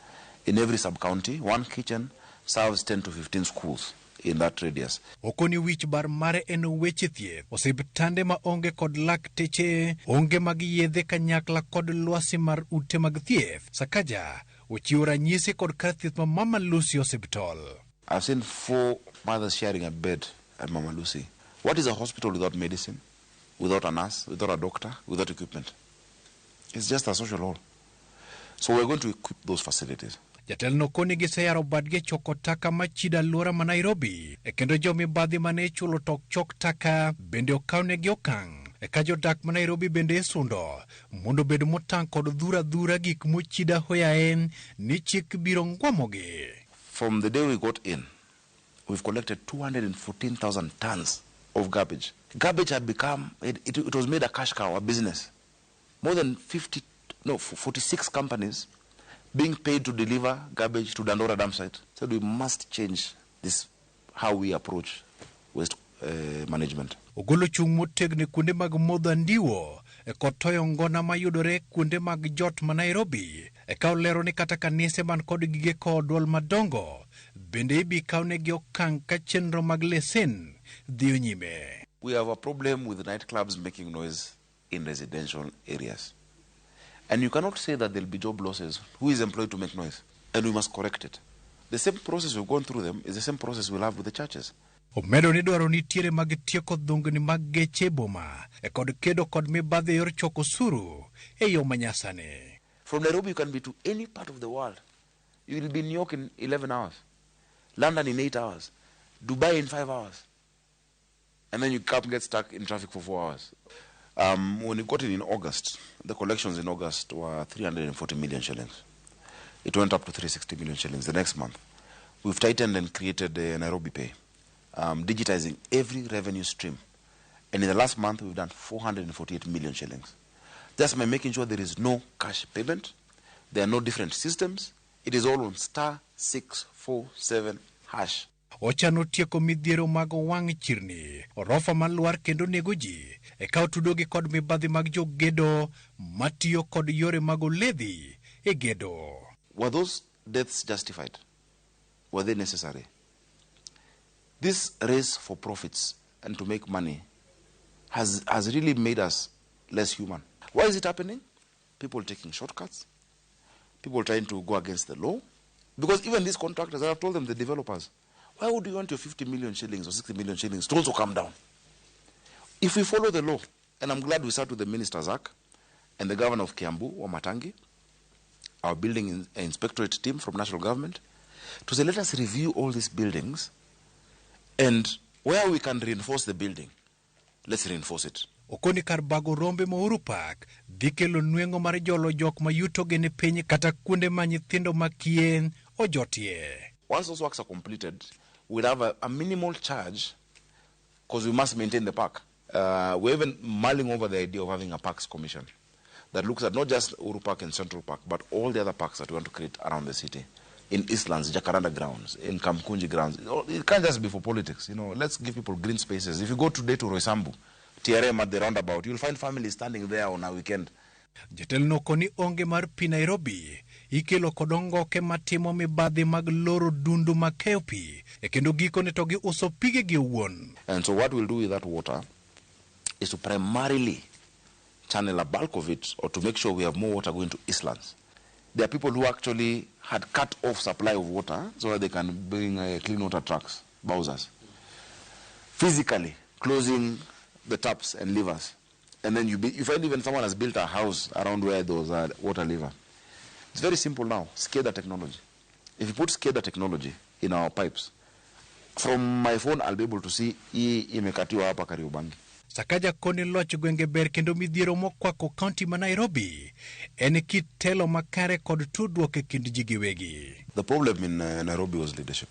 in every sub-county. One kitchen serves 10 to 15 schools in that radius. Okoni wich bar mare en weche thieth, osiptande ma onge kod lakteche, onge mag yedhe kanyakla kod lwasi mar ute mag thieth. Sakaja ochiwo ranyisi kod kar thieth ma Mama Lucy Hospital. I've seen 4 mothers sharing a bed at Mama Lucy. What is a hospital without medicine, without a nurse, without a doctor, without equipment? It's just a social hall. So we're going to equip those facilities. Jatelo koni giseyaro badgi choko taka machido alwora ma Nairobi, e kendo jomibadhi mane ichulo tok chok taka bende okawnegi okang'. Eka jodak ma Nairobi bende isundo mondo obed motang' kod dhura dhura gik mochido ahoyaye ni chik biro ngwamogi. From the day we got in, we've collected 214,000 tons of garbage. Garbage had become, it was made a cash cow, a business. More than 46 companies being paid to deliver garbage to Dandora dump site. So we must change this, how we approach waste management. Ogolo chung' motegno kuonde mag modho andiwo e kod toyo ngona mayudore kuonde mag jot ma Nairobi. Eka olero ni kata kanise man kod gige kowo duol madongo bende ibi kawnegi okang' ka chenro mag lesen dhiyo nyime. We have a problem with nightclubs making noise in residential areas. And you cannot say that there'll be job losses. Who is employed to make noise? And we must correct it. The same process we've gone through them is the same process we'll have with the churches. Omedo ni dwaro nitiere mag tieko dhungni mag geche e boma e kod kedo kod mibadhi e yor choko osuru e yo manyasani. From Nairobi you can be to any part of the world. You will be in New York in 11 hours, London in 8 hours, Dubai in 5 hours. And then you come get stuck in traffic for 4 hours. When we got in August, the collections in August were 340 million shillings. It went up to 360 million shillings the next month. We've tightened and created Nairobi Pay, digitizing every revenue stream. And in the last month, we've done 448 million shillings. Just by making sure there is no cash payment, there are no different systems. It is all on *647#. Ochano tieko midhiero mag wang' chirni, orofa malwar kendo nego ji, eka otudogi kod mibadhi mag jogedo matiyo kod yore mag oledhi e gedo. Were those deaths justified? Were they necessary? This race for profits and to make money has really made us less human. Why is it happening? People taking shortcuts, people trying to go against the law. Because even these contractors, I have told them, the developers, why would you want your 50 million shillings or 60 million shillings to also come down? If we follow the law, and I'm glad we sat with the Minister Zak and the Governor of Kiambu, Wamatangi, our building inspectorate team from national government, to say let us review all these buildings and where we can reinforce the building, let's reinforce it. Okoni kar bago rombe ma Uhuru Park dhi kelo nweng'o mar jolo jok ma yutogi ni piny kata kuonde ma nyithindo makie ojotie. Once those works are completed, we'll have a minimal charge because we must maintain the park. We're even mulling over the idea of having a parks commission that looks at not just Uhuru Park and Central Park, but all the other parks that we want to create around the city. In Eastlands, Jacaranda grounds, in Kamkunji grounds. It can't just be for politics. You know, let's give people green spaces. If you go today to Roysambu, TRM at the roundabout, you'll find families standing there on a weekend. Jatelono koni onge mar pi Nairobi ikelo kod ongoke matimo mibadhi mag loro dundu makeyo pi e kendo gikone to giuso pigegi owuon. And so what we'll do with that water is to primarily channel a bulk of it, or to make sure we have more water going to Eastlands. There are people who actually had cut off supply of water so that they can bring clean water trucks, bowsers, physically closing the taps and levers. And then you find even someone has built a house around where those are water lever. It's very simple now, SCADA technology. If you put SCADA technology in our pipes, from my phone I'll be able to see hii imekatiwa hapa Kariobangi. Sakaja koni loch gwenge ber kendo midhiero mokwako kaunti ma Nairobi en kit telo makare kod tudruok e kind ji giwegi. The problem in Nairobi was leadership.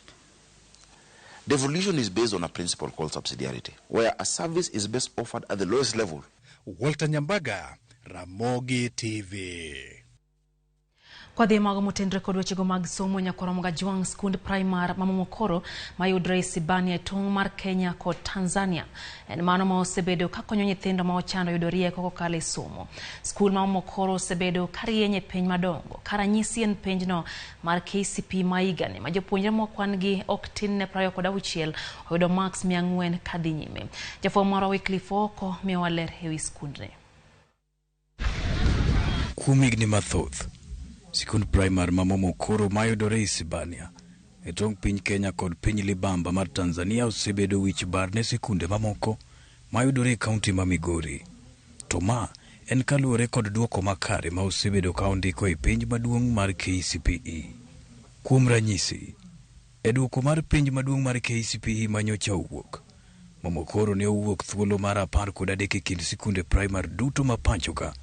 Devolution is based on a principle called subsidiarity, where a service is best offered at the lowest level. Walter Nyambaga, Ramogi TV. Kwa dhi mago motenre kod wechego mag somo nyakoromoga Jwang' skund primar ma Momokoro mayudre e Sibani e tong' mar Kenya kod Tanzania. En mano ma osebedo kakonyo nyithindo ma ochando yudo rieko kokalo e somo. Skul ma Momokoro osebedo karieny e piny madongo. Ka ranyisi en penjno mar KCPE ma higani ma jopuonjre mokwan gi ok tin ne 26 oyudo marks 400 kadhi nyime. Jafwambo marwa Wycliffe Oko miyowa ler ewi skundni. Kuom higni mathoth, sikund primar ma Momokoro mayudore Isibania e tong' piny Kenya kod piny Libamba mar Tanzania osebedo wich bar ne sikunde mamoko mayudore e kaunti ma Migori. To ma en kaluwore kod duoko makare ma osebedo ka ondiko e penj maduong' mar KCPE. Kuom ranyisi, e duoko mar penj maduong' mar KCPE manyocha owuok, Momokoro ne owuok thuolo mar 13 e kind sikunde primar duto ma pacho ka,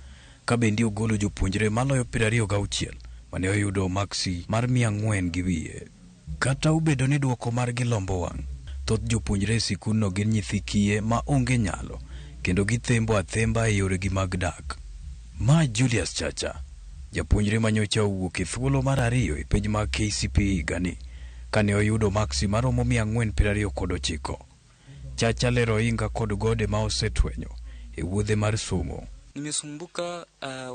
ka bende ogolo jopuonjre maloyo 26 mane oyudo maksi mar 400 gi wiye. Kata obedo ni duoko margi lombo wang', thoth jopuonjre e sikundno gin nyithi kiye ma onge nyalo kendo githembo athemba e yoregi mag dak. Ma Julius Chacha, japuonjre manyocha owuok e thuolo mar 2 e penj mag KCPE higani, kane oyudo maksi maromo 429. Chacha lero ohinga kod gode ma osetwenyo e wuodhe mar somo. Nimesumbuka,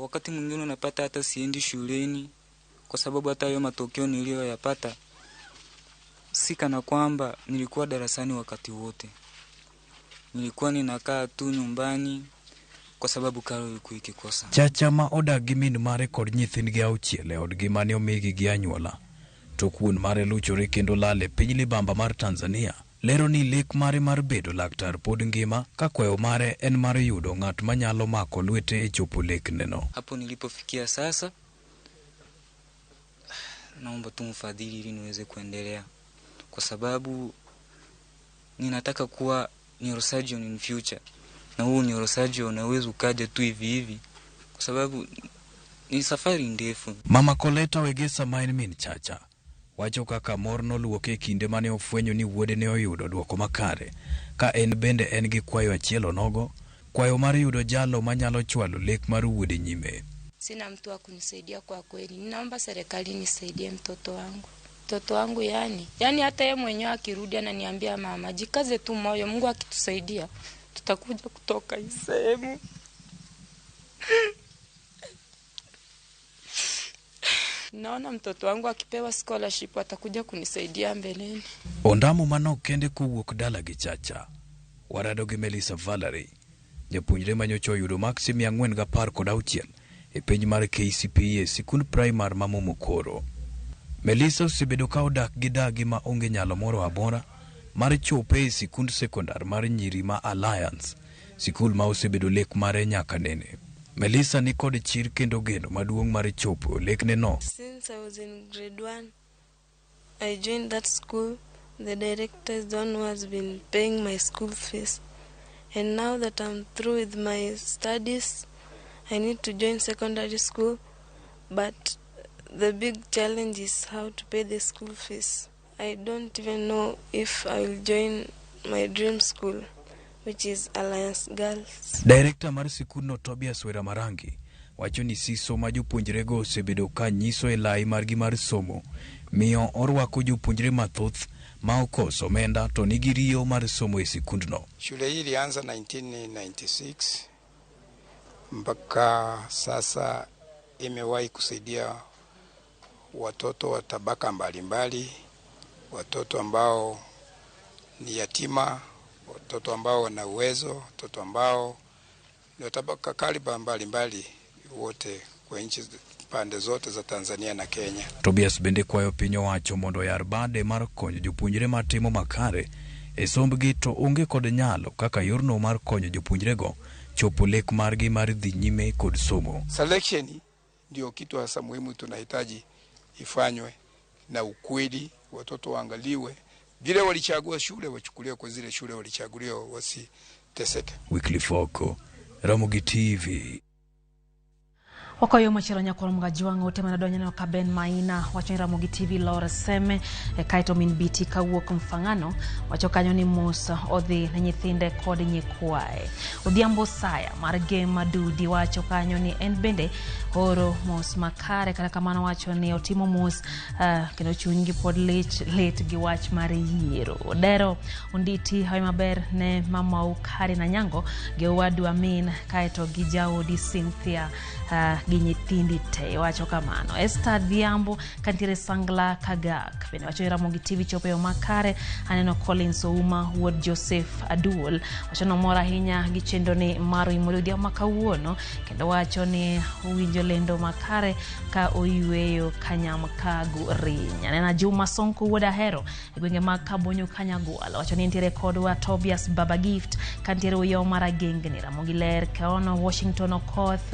wakati mwingine unapata hata siendi shuleni kwa sababu hata hayo matokeo niliyoyapata si kana kwamba nilikuwa darasani wakati wote. Nilikuwa ninakaa tu nyumbani kwa sababu karo ilikuwa ikikosa. Chacha ma odak gi min mare kod nyithindgi 6 e odgi mane omigi gi anyuola, tok wuon mare luchore kendo lal e piny Libamba mar Tanzania, lero ni lek mare mar bedo laktar pod ngima ka kwayo mare en mar yudo ng'at manyalo mako lwete e chopo lekneno. Hapo nilipofikia sasa, naomba tu mfadhili ili niweze kuendelea, kwa sababu ninataka kuwa neurosurgeon in future, na huu neurosurgeon hauwezi ukaja tu hivi hivi kwa sababu ni safari ndefu. Mama Koleta Wegesa ma en min Chacha wacho kaka mor noluoke e kinde mane ofwenyo ni wuode ne oyudo duoko makare, ka en bende en gi kwayo achiel onogo, kwayo mar yudo jalo manyalo chwalo lek mar wuode nyime. Sina mtu wa kunisaidia kwa kweli. Ninaomba serikali nisaidie mtoto wangu. Mtoto wangu yani hata yeye mwenyewe akirudi ananiambia mama, jikaze tu moyo, Mungu akitusaidia tutakuja kutoka hii sehemu. Naona mtoto wangu akipewa scholarship atakuja kunisaidia mbeleni. Ondamo manok kende kowuok dala gi Chacha, warado gi Melissa Valerie, japuonjre manyocha oyudo maksi 416 e penj mar KCPE e sikund primar ma Momokoro. Melissa osebedo ka odak gi dagi ma onge nyalo moro amora mar chope e sikund sekondar mar nyiri ma Alliance, sikul ma osebedo lek mare nyaka nene. Melissa ni kod chir kendo geno maduong' mar chopo lekne no. Since I was in grade 1, I joined that school. The director is the one who has been paying my school fees. And now that I'm through with my studies, I need to join secondary school, but the big challenge is how to pay the school fees. I don't even know if I will join my dream school, which is Alliance Girls. Director mar sikundno Tobias Wera Marangi wacho ni siso ma jopuonjrego osebedo ka nyiso e lai margi mar somo miyo orwako jopuonjre mathoth ma okoso omenda to nigi riyo mar somo e sikundno. Shule hii ilianza 1996 mpaka sasa imewahi kusaidia watoto wa tabaka mbalimbali, watoto ambao ni yatima, watoto ambao wana uwezo, watoto ambao ni wa tabaka kaliba mbalimbali, wote kwa nchi pande zote za Tanzania na Kenya. Tobias bende kwayo piny owacho mondo oyar bade mar konyo jopuonjre matimo makare e sombgi to onge kod nyalo kaka yorno mar konyo jopuonjrego chopo lek margi mar dhi nyime kod somo. Selection ndio kitu hasa muhimu tunahitaji ifanywe na ukweli, watoto waangaliwe vile walichagua shule, wachukuliwe kwa zile shule walichaguliwa, wasiteseke. Wycliffe Oko, Ramogi TV. Wakoyo machielo nyakwar Mgajwang' ote mana donjo ka Ben Maina wacho ni Ramogi TV Laura Seme kaeto min BT kawuok Mfang'ano wacho kanyo ni mos odhi ne nyithinde kod nyikwaye. Odhiambo Saya mar Gem Dudi wacho kanyo ni en bende oro mos makare, kata kamano wacho ni otimo mos kendo chunygi pod lit gi wach mar yiero. Odero Onditi hawi maber ne mamau Kari na Nyango gi owadwa min kaeto gi jaodi Cynthia gi nyithindi te wacho kamano. Esther Dhiambo kantiere Sangla Kagak bende wacho ni Ramogi TV chopo e yo makare. Aneno Collins Ouma wuod Joseph Aduol wacho ni omor ahinya gi chenro ni mar Oimore Odhiambo ma kawuono kendo wacho ni owinjo lendo makare ka oyweyo kanyamkago riny. Aneno Juma Sonko wuod Ahero e gwenge mag Kabonyo Kanyagwal wacho ni nitiere kodwa Tobias Baba Gift kantiere Uyao mar Agengni Ramogi Ler Kaono Washington Okoth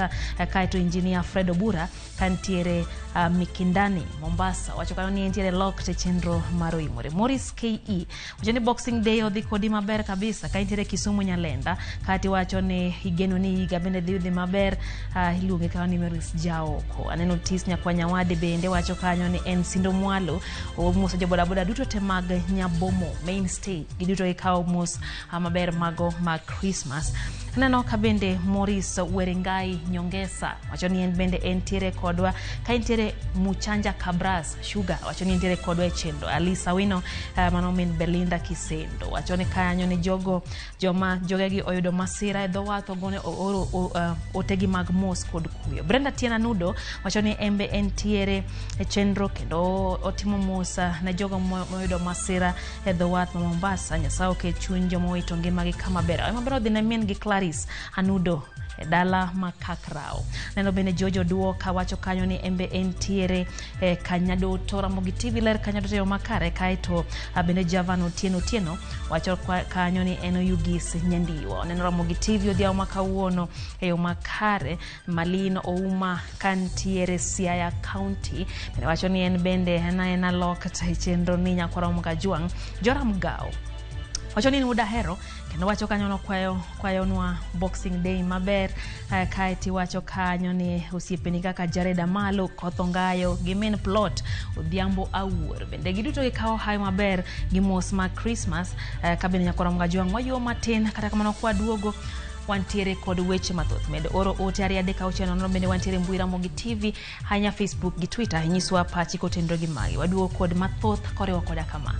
kaeto Engineer Fred Obura kantiere Mikindani Mombasa wacho kanyo ni nitiere locked e chenro mar Oimore. Morris KE wacho ni Boxing Day odhi kodi maber kabisa ka nitiere Kisumu Nyalenda kati wacho ni igeno ni higa bende dhi maber iluonge kanyo ni Morris Jaoko. Aneno Tis Nyakwa Nyawade bende wacho kanyo ni en Sindo Mwalo omoso jobodaboda duto te mag Nyabomo main stage giduto gikawo mos maber mago mag Christmas. Aneno ka bende Morris Werengai Nyongesa wacho ni en bende entiere kodwa ka entiere Muchanja Kabras Sugar wacho ni entiere kodwa e chenro. Alisa Wino mano min Belinda Kisendo wacho ni kanyo ni jogo joma jogegi oyudo masira e dho wath ogone ooro otegi mag mos kod kuyo. Brenda Tiena Nudo wacho ni embe entiere e chenro kendo otimo mos ne jogo moyudo masira e dho wath ma Mombasa. Nyasaye oket chuny joma owito ngimagi kama ber. Awe maber odhi ne min gi Clarice Anudo e dala ma Kakrao. Neno bende Jojo Duoka wacho kanyo ni embe entiere Kanyadoto Ramogi TV ler Kanyadoto yo makare kaeto bende Javan Otieno wacho kanyo ni en Oyugis Nyandiwa. Neno Ramogi TV odhiambo ma kawuono e yo makare. Malin Ouma kantiere Siaya County bende wacho ni en bende en locked e chenro ni nyakwar Mgajwang' Joram Gao wacho ni udahero kendo wacho kanyo no kwayonwa Boxing Day maber kaeti wacho kanyo ni osiepeni kaka Jared Amalo Kothongayo gi min plot Odhiambo Awuor bende giduto gikawo hayo maber gi mos mag Christmas kabende nyakwar Mgajwang' wayuo matin kata kamano kwaduogo wantiere kod weche mathoth. Med oro ote 2 3 6 0 bende wantiere mbui Ramogi TV hanya Facebook gi Twitter nyiswa pachi kotenre gi magi. Waduogo kod mathoth koriwo koda kama.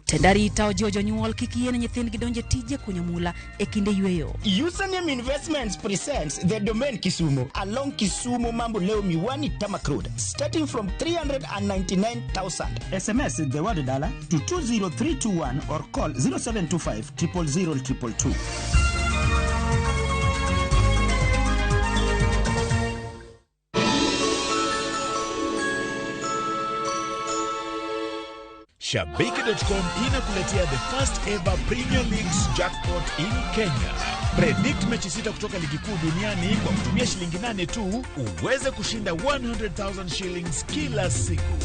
Tendarita ojiwo jonyuol kik yiene nyithindgi donje tije kunyo mula e kinde yweyo. Username Investments presents the Domain Kisumu along Kisumu Mambo Leo Miwani Tamak Road, starting from 399,000. SMS the word dollar to 20321 or call 0725 000 222. Shabiki.com inakuletea the first ever Premier League's jackpot in Kenya. Predict mechi 6 kutoka ligi kuu duniani kwa kutumia shilingi 8 tu uweze kushinda 100,000 shillings kila siku.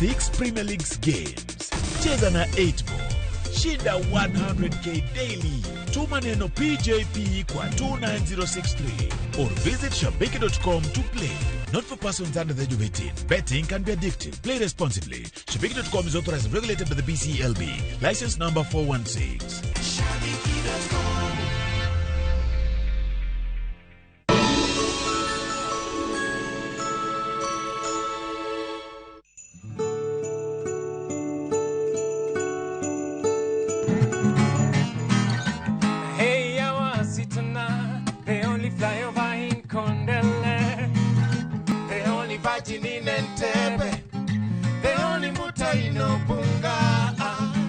6 Premier Leagues games. Cheza na 8 ball. Shinda 100k daily. Tuma neno PJP kwa 29063 or visit shabiki.com to play. Not for persons under the age of 18. Betting can be addictive. Play responsibly. Shabiki.com is authorized and regulated by the BCLB. License number 416. Shabiki.com. Flyover in Kondele, the only virgin in Entebbe, the only muta in Obunga.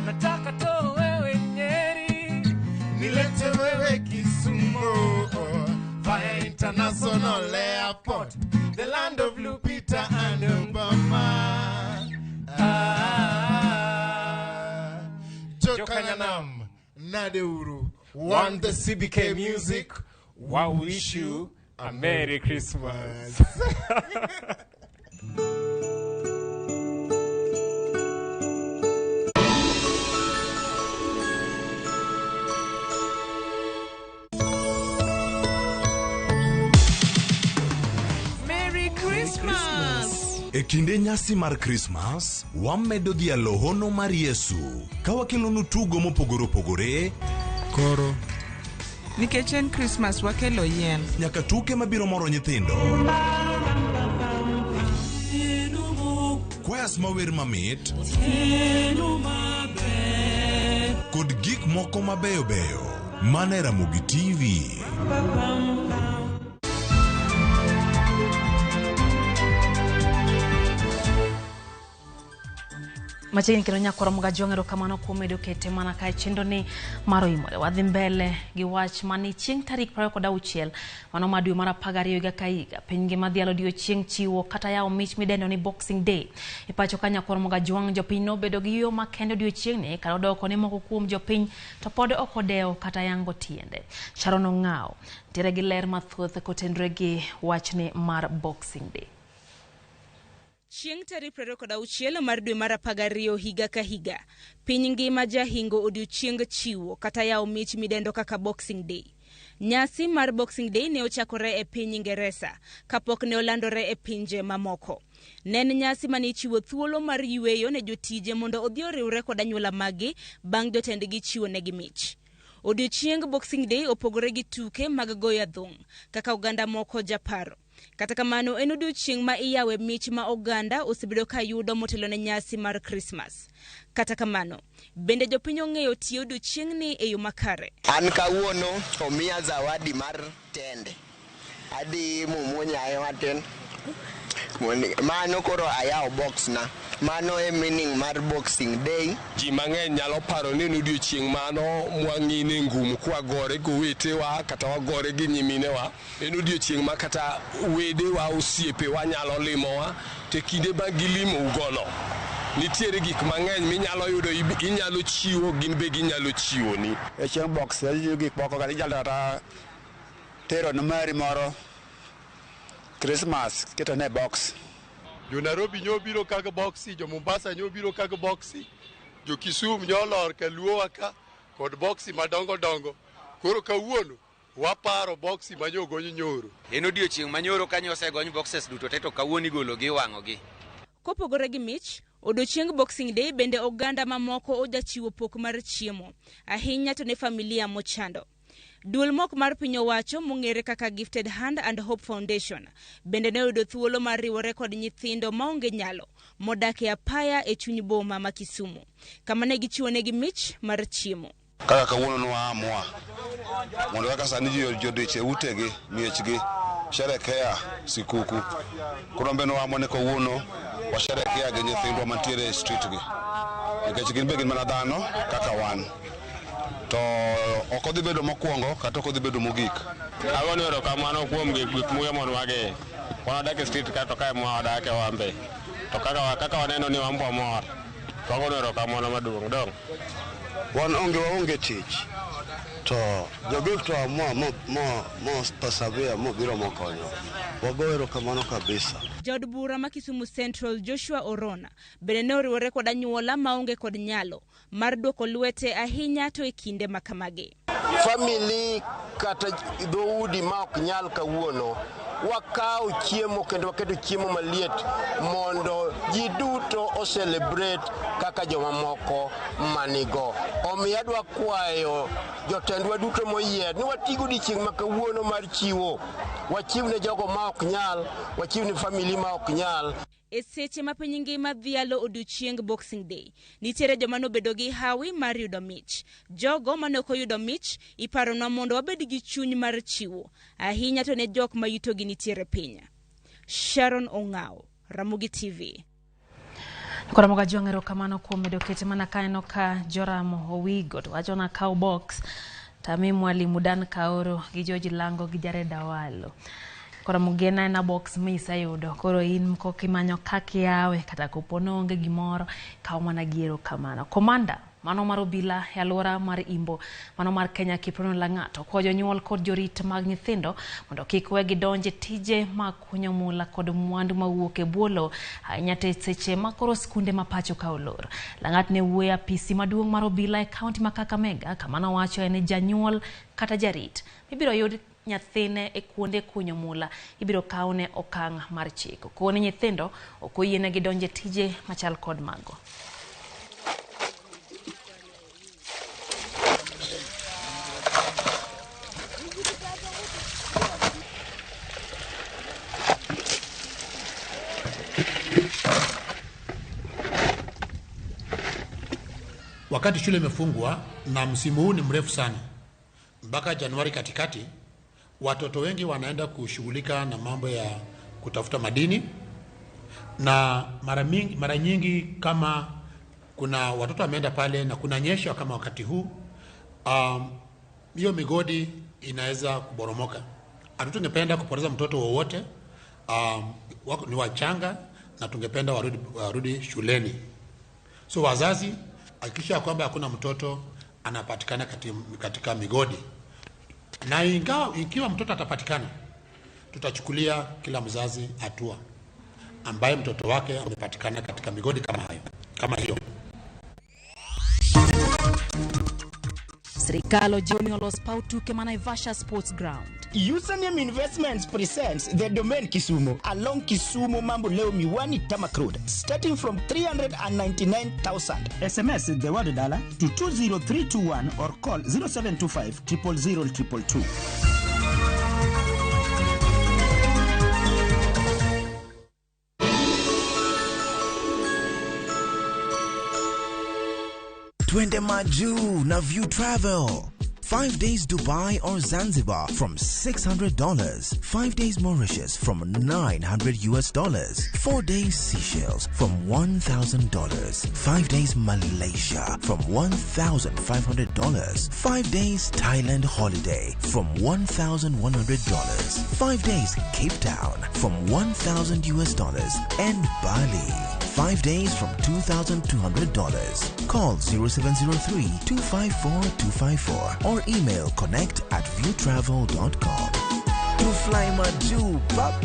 Nataka to wewe Nyeri, nilete wewe Kisumu, via International Airport, the land of Lupita and Obama. Ah, Jokanyanam, Nadeuru, want the CBK music, we wish you a Merry Christmas. Merry Christmas! E kinde nyasi mar Krismas, wamedo dhialo hono mar Yesu ka wakelonu tugo mopogore opogore. Koro nikech en Krismas wakelo yien. Nyaka tuke mabiro moro nyithindo. Kwayas mawer mamit kod gik moko mabeyo beyo mana e Ramogi TV. Machiegni kendo nyakoro Mgajwang' erokamano kuom medo kete mana kae chenro ni mar oimore. Wadhi mbele gi wach mani chieng' tarik 26 mano ma dwe mar 12 higa ka higa piny ngima dhialo odiochieng' chiwo kata yawo mich midendo ni Boxing Day. E pacho ka nyakoro Mgajwang' jopiny nobedo gi yueyo makende odiochieng'ni kar odoko ni moko kuom jopiny to pod ok odewo kata yango tiende. Sharon Ong'awo nitiere gi ler mathoth kotenore gi wachni mar Boxing Day. Chieng' tarik 26 mar dwe mar 12 higa ka higa, piny ngima jahingo odiochieng chiwo kata yawo mich midendo kaka Boxing Day. Nyasi mar Boxing Day ne ochakore e piny Ingeresa kapok ne olandore e pinje mamoko. Ne en nyasi mane ichiwo thuolo mar yueyo ne jotije mondo odhi oriwre kod anyuola maggi bang' jotendgi chiwo negi mich. Odiochieng Boxing Day opogore gi tuke mag goyo adhong' kaka oganda moko japaro. Kata kamano en odiochieng' ma iyawe mich ma oganda osebedo ka yudo motelo ne nyasi mar Krismas. Kata kamano, bende jopiny ong'eyo tiyo odiochieng'ni e yo makare. An kawuono omiya zawadi mar tende. Adhi mumuonyae matin. Mano koro ayawo box na. Mano e meaning mar Boxing Day. Ji mang'eny nyalo paro ni en odiochieng' mano mwang'ine ngum kwagore gi owetewa kata wagore gi nyiminewa. En odiochieng' ma kata wedewa, osiepewa nyalo limowa to e kinde ma gilimougono nitiere gik mang'eny minyalo yudo, inyalo chiwo, gin be ginyalo chiwoni. E chieng' box gik moko kata inyalo kata tero ne mari moro Christmas ketone e box. Jo Nairobi nyobiro kaka boxi, jo Mombasa nyobiro kaka boxi, jo Kisumu nyolor ka luowa ka kod boxi madongo dongo. Koro kawuono waparo boxi manyogony nyoro. En odiochieng' manyoro kanyo osegony boxes duto te to kawuono igologi iwang'ogi. Kopogore gi mich, odiochieng' Boxing Day bende oganda mamoko ojachiwo pok mar chiemo, ahinya to ne familia mochando. Duol mok mar piny owacho mong'ere kaka Gifted Hand and Hope Foundation bende ne oyudo thuolo mar riwore kod nyithindo maonge nyalo modak e apaya e chuny boma ma Kisumu, kama ne gichiwonegi mich mar chiemo. Kaka kawuono nwaamua mondo kaka sani ji jodich e utegi, miechgi sherekea sikuku. Koro be nwaamua ni kawuono washerekea gi nyithindwa mantiere e street gi, nikech gin be gin mana dhano kaka wan. To ok odhi bedo mokwongo kata ok odhi bedo mogik. Agoni erokamano kuom gik muyamonwagi. Wan wadak e street ka to kae mwa wadake wan be. To kaka waneno ni wan be wamor. To agoni erokamano maduong' dong'. Wan onge waonge tich. To jogift to amua mo persevere mobiro mokonyo. Wago erokamano kabisa. Jaod bura ma Kisumu Central Joshua Orona bende ne oriwore kod anyuola maonge kod nyalo mar duoko lwete ahinya to e kinde ma kamagi. Famili kata dhoudi ma ok nyal kawuono, wakawo chiemo kendo waketo chiemo maliet mondo ji duto o celebrate kaka jomamoko manigo. Omiyo adwa kwayo jotendwa duto moyier ni wati godiochieng' ma kawuono mar chiwo. Wachiw ne jogo ma ok nyal, wachiw ne famili ma ok nyal. E seche ma piny ngima dhialo odiochieng Boxing Day, nitiere joma nobedo gi hawi mar yudo mich. Jogo mane ok oyudo mich iparonwa mondo wabed gi chuny mar chiwo, ahinya to ne jok ma yutogi nitiere piny. Sharon Ong'aw, Ramogi TV. Ramogi Ajwang', erokamano kuom medo kete mana ka aneno ka Joram Owigo to wacho na kaw box tami Mwalimu Dan Kaoro gi George Lango gi Jared Awalo. Koro mugena en a box miseyudo, koro in kokimanyo kaka iyawe kata kopo ni onge gimoro, kaw mana gi erokamano. Komanda mano mar obila e alwora mar Imbo, mano mar Kenya Kiprono Lang'at okwayo jonyuol kod jorit mag nyithindo mondo kik we gidonj e tije mag kunyo mula kod mwandu mawuok e bwo lowo, ahinya to e seche ma koro skunde ma pacho ka olor. Lang'at ne wuoyo e apisi maduong' mar obila e kaunti ma Kakamega kama nowacho ni janyuol kata jarit mibiro yud nyathine e kuonde kunyo mula ibiro kawne okang' mar chik. Okone nyithindo ok oyienegi donjo e tije machal kod mago. Wakati shule imefungwa na msimu huu ni mrefu sana mpaka Januari katikati, watoto wengi wanaenda kushughulika na mambo ya kutafuta madini, na mara nyingi kama kuna watoto wameenda pale na kuna nyesha kama wakati huu, hiyo migodi inaweza kuboromoka. Hatungependa kupoteza mtoto wowote, ni wachanga na tungependa warudi shuleni. So wazazi, hakikisha kwamba hakuna mtoto anapatikana katika migodi. Na ingawa ikiwa mtoto atapatikana, tutachukulia kila mzazi hatua ambaye mtoto wake amepatikana katika migodi kama hiyo. Sirikal ojiwo ni olos paw tuke ma Naivasha Sports Ground. Username Investments presents The Domain Kisumu along Kisumu Mamboleo Miwani Tarmac Road, starting from 399,000. SMS the word dollar to 20321 or call 0725 000 222. Twende Maju na View Travel. 5 days Dubai or Zanzibar from $600. 5 days Mauritius from $900. 4 days Seychelles from $1,000. 5 days Malaysia from $1,500. 5 days Thailand holiday from $1,100. 5 days Cape Town from $1,000 and Bali. 5 days from $2,200. Call 0703 254 254 or email connect@viewtravel.com. To fly Maju, bap.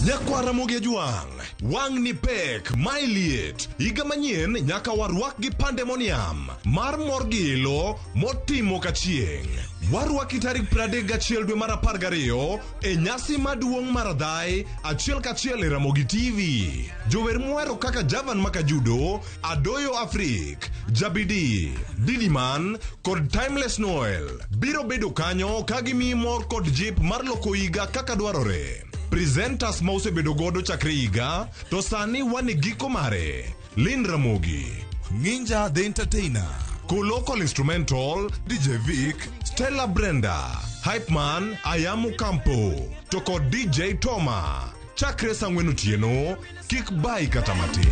Nyakwa Ramogi Ajwang', wang' ni pek, mae liet. Higa manyien nyaka warwak gi pandemonium mar mor gi ilo motimo kachieng'. Warwaki tarik 31 dwe mar 12 e nyasi maduong' mar Adhai achiel kachiel e Ramogi TV. Jower mwero kaka Javan Makajudo, Adoyo Afrik, Jabidi, Didiman kod Timeless Noel biro bedo kanyo ka gimiyi mor kod jip mar loko higa kaka dwarore. Presenters ma osebedo godo chakre higa to sani wan e giko mare. Lynn Ramogi, Nginja the Entertainer, Kolokol Instrumental, DJ Vic, Stella Brenda, Hypeman, Ayamu Campo, to kod DJ Toma. Chakre saa 4 otieno, kik bai kata matin.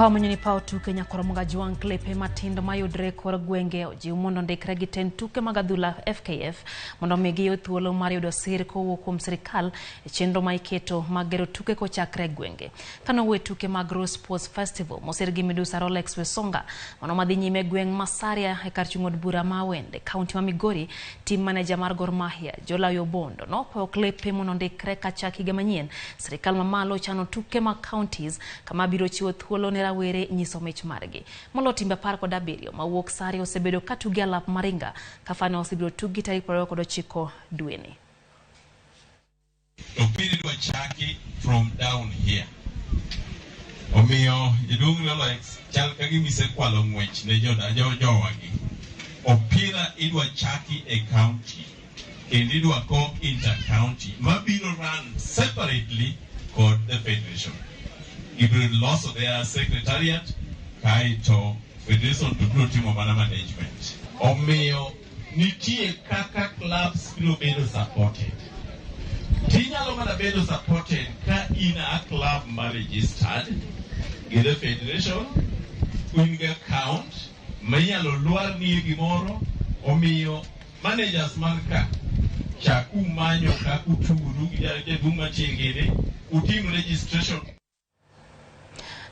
Kawamenyo ni paw tuke Nyakoromoga Jwang' klepe matindo mayudre kor gwenge ojiw mondo ondikre gi tend tuke mag adhula FKF mondo mi giyud thuolo mar yudo sir kowuok kuom sirikal e chenro ma iketo mag gero tuke kochakre e gwenge. Kanowuoyo e tuke mag Rose Sports Festival mosir gi midusa Rolex Wesonga mano madhi nyime e gweng' ma Saria e kar chung' od bura ma Awende, kaunti ma Migori, team manager mar Gor Mahia Jolawi Obondo nokwayo klepe mondo ondikre kachak higa manyien. Sirikal mamalo chano tuke mag counties kama biro chiwo thuolo ne rawere nyiso mich margi. Molo timbe 17 mawuok Saria osebedo katugo e alap Maringa ka finals ibiro tugi tarik 29 dweni. Opira idwa chaki from down here. Omiyo jaduong' Rolex chal ka gima isekwalo ng'wech ne jowagi. Opira idwa chaki e county kendo idwa ko inter county mabiro run separately kod the federation. Gibiro loso their secretariat kaeto federation to biro timo mana management. Omiyo nitie kaka clubs biro bedo supported. Tinyalo mana bedo supported ka in a club ma registered gi the federation, in gi account ma inyalo lwarnie gimoro. Omiyo managers man ka chaku manyo kaka uturu gi jaduong' machiegni utim registration.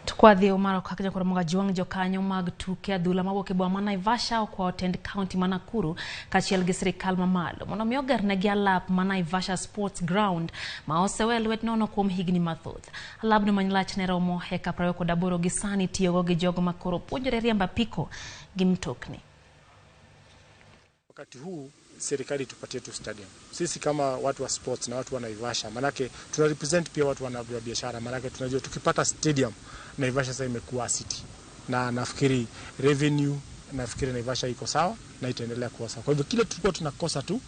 To kwadhi omaro kaka Nyakoromoga Jwang' jokanyo mag tuke adhula mawuok e boma ma Naivasha okwayo tend kaunti ma Nakuru kaachiel gi sirikal mamalo mondo mi ogernegi alap ma Naivasha Sports Ground ma osewe lwet nono kuom higni mathoth. Alabno ma lachne romo heka 28 gi sani itiyogo gi jogo ma koro puonjore riembo apiko gi mtokni. Wakati huu serikali tupatie tu stadium. Sisi kama watu wa sports na watu wa Naivasha, manake tuna represent pia watu wa biashara, manake tunajua tukipata stadium Naivasha sasa imekuwa city, na nafikiri revenue, nafikiri Naivasha iko sawa na itaendelea kuwa sawa. Kwa hivyo kile tulikuwa tunakosa tu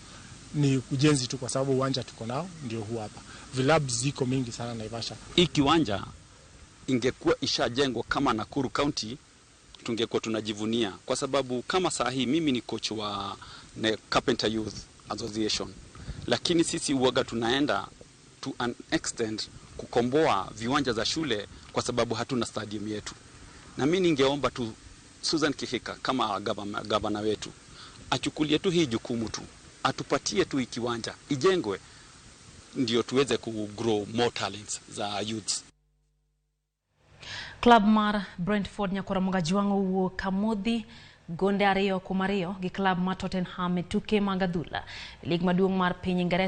ni ujenzi tu, kwa sababu uwanja tuko nao ndio huu hapa. Vilabu ziko mingi sana Naivasha. Hii kiwanja ingekuwa ishajengwa kama Nakuru County tungekuwa tunajivunia, kwa sababu kama saa hii mimi ni coach wa Carpenter Youth Association, lakini sisi uoga tunaenda to an extent kukomboa viwanja za shule kwa sababu hatuna stadium yetu. Na mimi ningeomba tu Susan Kihika kama gavana wetu achukulie tu hii jukumu tu, atupatie tu hii kiwanja ijengwe, ndio tuweze ku grow more talents za youths. Club mar Brentford Nyakoromoga Jwang' owuok kamodhi gonde 2-2 gi club mar Tottenham e tuke mag adhula. Lig maduong' mar piny Ingeresa.